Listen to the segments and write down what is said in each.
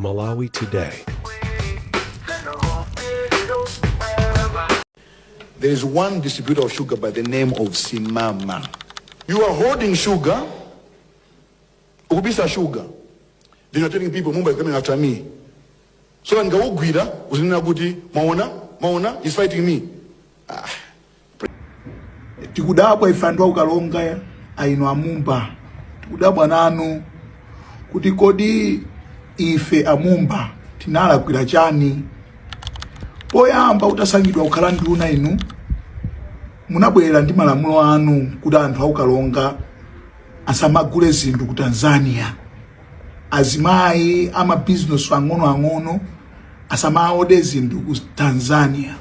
Malawi Today. There is one distributor of sugar by the name of Simama. You are holding sugar, ukubisa sugar. Then you're telling people Mumba is coming after me. So ndikaugwira uzinena kuti maona maona is fighting me. Tikudabwa ife anthu aku Karonga, inu amumba, tikudabwa nanu kuti kodi ife amumba tinalakwira chani? Poyamba utasankhidwa kukhala nduna, inu munabwera ndi malamulo anu kuti anthu aku Karonga asamagule zinthu ku Tanzania, azimayi amabizinesi ang'onoang'ono asamaode zinthu ku Tanzania.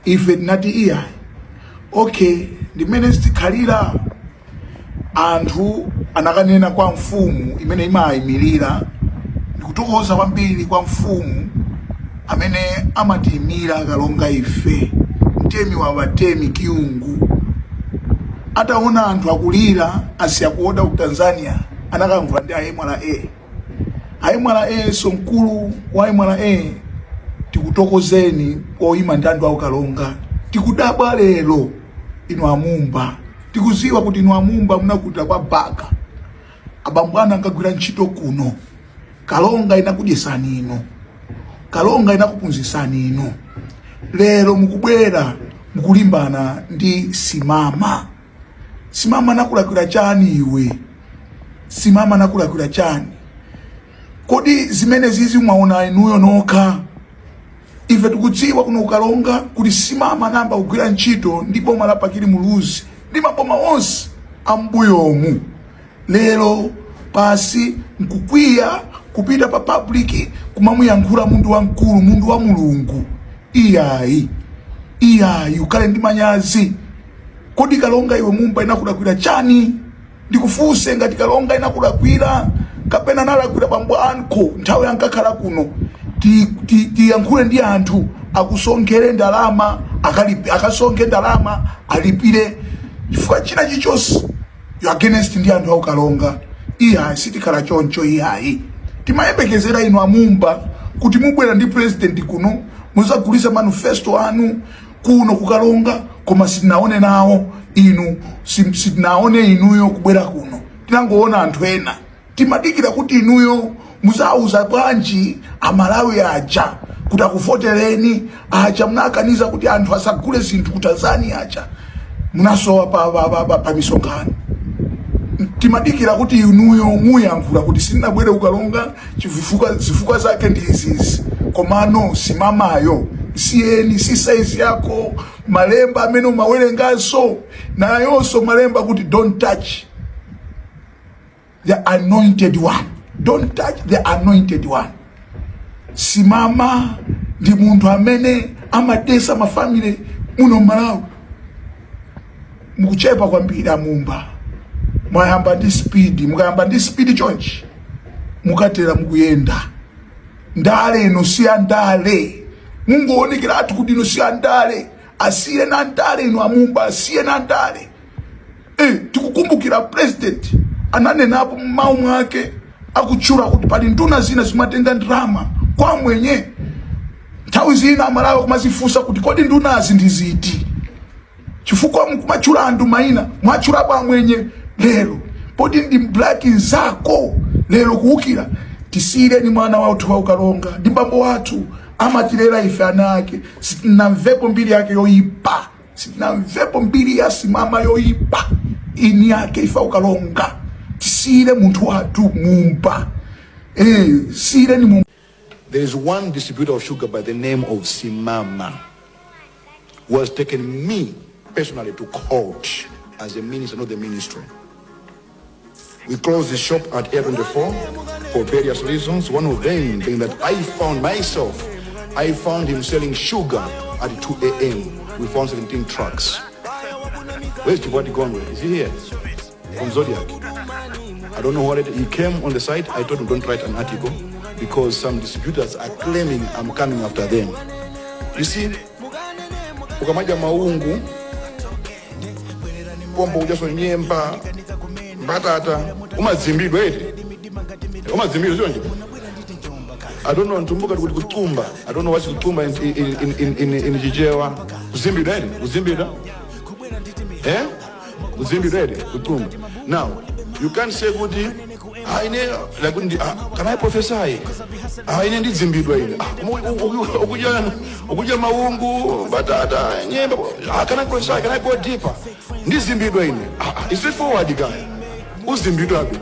Ife tinati iyayi, okay, ndimene zitikhalira. Anthu anakanena kwa mfumu imene imayimirira. Ndikuthokoza kwambiri kwa mfumu amene amatiyimira Karonga ife, Mtemi wa Batemi Kyungu. Ataona anthu akulira asiya kuoda ku Tanzania, anakamva ndi a MRA. A MRA, so mkulu wa MRA, tikuthokozeni poyima ndi anthu aku Karonga. Tikudabwa lero inu amumba, tikuziwa kuti inu amumba munakulira kwa Baka, abambo anu ankagwira ntchito kuno. Karonga inakudyesani inu, Karonga inakuphunzitsani inu. Lero mukubwera mukulimbana ndi Simama. Simama nakulakwira chani iwe? Simama nakulakwira chani? Kodi zimene zizi mwaona inuyo nokha? Ife tikudziwa kuno kuKaronga kuti Simama anayamba kugwira ntchito ndi boma la Bakili Muluzi ndi maboma onse ambuyomu. Lero pasi nkukwiya kupita pa public kumamuyankhula munthu wamkulu, munthu wa Mulungu. Iyayi, iyayi, ukhale ndi manyazi. Kodi Karonga iwe Mumba inakulakwira chani? Ndikufunse, ngati Karonga inakulakwira kapena nalakwira bambo anko nthawi ankakhala kuno, tiyankhule ndi anthu akusonkhere ndalama, akasonkhe ndalama alipire, chifukwa china chilichonse you against ndi anthu auKaronga. Iyayi, sitikhala choncho, iyayi. Timayembekezera inu amumba kuti mubwera ndi president kuno, muzagulisa manifesto anu kuno kuKaronga, koma sitinaone nawo inu, sitinaone inuyo kubwera kuno, tinangoona anthu ena. Timadikira kuti inuyo muzauza bwanji Amalawi aja kuti akuvotereni, aja munakaniza kuti anthu asagule zinthu ku Tanzania aja, munasowa pa misonkhano. Timadikira kuti inuyo muyankhula kuti sindinabwere kuKaronga chifukwa zifukwa zake ndi izizi. Komano Simamayo siyeni, si size yako. Malemba amene umawerenganso nayonso malemba kuti don't touch the anointed one, don't touch the anointed one. Simama ndi munthu amene amadesa mafamily muno Malawi. Mukuchepa kwambiri amumba, mwayamba ndi speed. Mukayamba ndi speed chonchi, mukatera mukuyenda ndale. Ino si andale, mungoonekera kuti ino si andale. Asiye na ndale ino amumba, asiye na ndale. Tikukumbukira president ananenapo mmawu mwake akutchula kuti pali nduna zina zimatenga ndalama kwa mwenye. Nthawi zina Amalawi kumazifunsa kuti kodi ndunazi ndi ziti, chifukwa mukumatchula anthu mayina, mwatchulapo amwenye lero poti ndi black nzako lero kuwukira. Tisiyireni mwana wathu wa uKaronga, ndi bambo wathu, amatilera ife ana ake. Sitinamvepo mbiri yake yoyipa, sitinamvepo mbiri ya Simama yoyipa ini yake ife uKaronga. Tisiyire munthu wathu Mumba, siyireni Mumba. There is one distributor of sugar by the name of Simama who has taken me personally to court as a minister, not the ministry. We closed the shop at Air 24 for various reasons. One of them being that I found myself, I found him selling sugar at 2 a.m. We found 17 trucks. Where's Chibwati Gondwe? Is he here? From Zodiac. I don't know what it, he came on the site. I told him don't write an article because some distributors are claiming I'm coming after them. You see, ukamaja maungu, pombo ujaso nyemba, mbatata, umadzimbidwa eti, umadzimbidwa, sio nje? I don't know, Ntumbuka kuti kutumba. I don't know what's kutumba in Chichewa. Kuzimbidwa ere? Kuzimbidwa? Eh? Kuzimbidwa ere? Kutumba. Now, you can't say kuti, "Ah, ine like kuti, ah, can I prophesy? Ah, ine ndidzimbidwa ine. Ah, ukudya maungu, batata, nyemba. Ah, can I prophesy? Can I go deeper? Ndizimbidwa ine." Ah, ah, it's straightforward, guy. Uzimbidwa be.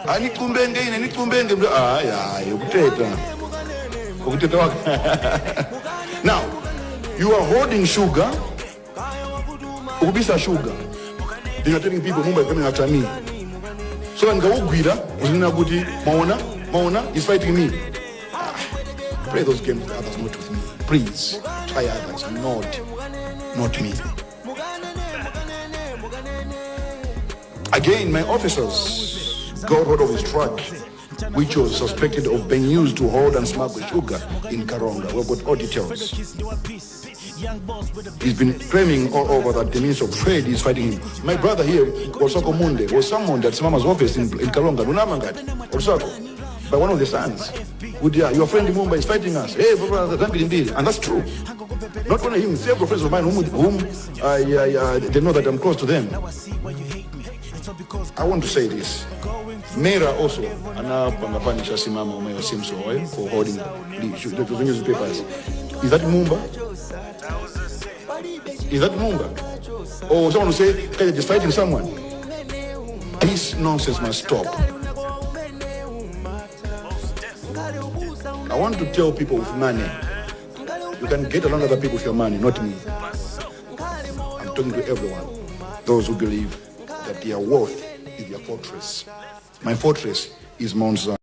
Ah, nicumbenge ine, nicumbenge. Ah, ya, ukuteta. Ukuteta wako. Now, you are holding sugar, ukubisa sugar. Then you're telling people Mumba is coming after me. So ndikaugwira uzinena kuti maona, maona is fighting me. Ah, play those games with others, not with me. Please try others, not me. Again, my officers got hold of his truck, which was suspected of being used to hold and smuggle sugar in Karonga. We've got all details. He's been claiming all over that the Minister of Trade is fighting him. My brother here, Osako Munde, was summoned at Simama's office in Karonga, Lunamangati, Osako, by one of the sons. Would, yeah, your friend Mumba is fighting us. Hey, brother, thank you indeed. And that's true. Not only him, several friends of mine whom they know that I'm close to them. I want to say this. MERA also anapanga punish Simama Omeyo Simpson for holding the newspapers. Is that Mumba? Is that Mumba? Or someone will say, "Hey, is fighting someone." This nonsense must stop. I want to tell people with money, you can get along other people with your money, not me. I'm talking to everyone. Those who believe that their wealth is their fortress. My fortress is Mount Zion.